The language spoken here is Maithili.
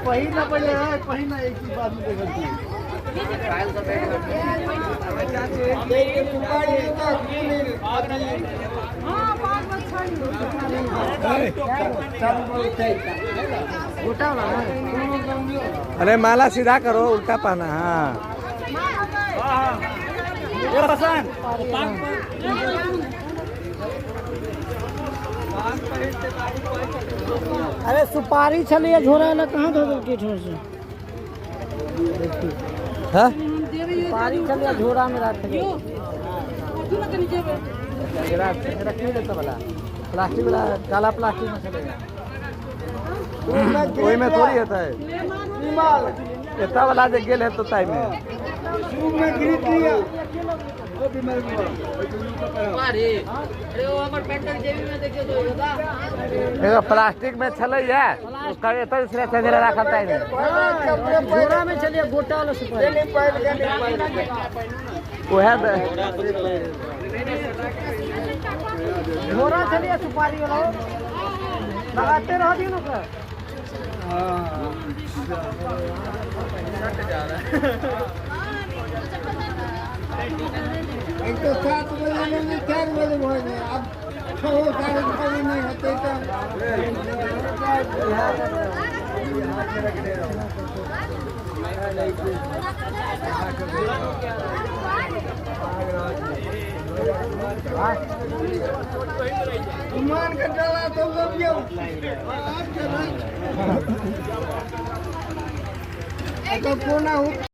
पहिना पहिले है, पहिना एक ही बात में देखल छी। अरे माला सीधा करो, उल्टा पहना। हाँ अरे सुपारी छलिए झोरा लए कहाँ धो देलकै ठोर से? हाँ? सुपारी छलिए झोरा में राखल। एकरा क्यों देता वाला प्लास्टिक वाला काला प्लास्टिक में चलेगा, ओही में थोड़ी होता है। एता वाला जे गेल है तो ताई में एगो प्लास्टिक में छलैया, ओकर एतऽ छलै चंजरा राखल ताई में। झोरा में छलिए गोटा वाला सुपारी। ओहे झोरा छलिए सुपारी वाला, लगाते रह दियो ना ओकरा। एक तो 7 बजे नहीं, 4 बजे हो गए, अब 6 साढ़े 6 बजे नहीं होते तो। मान के चला तो तो कोना।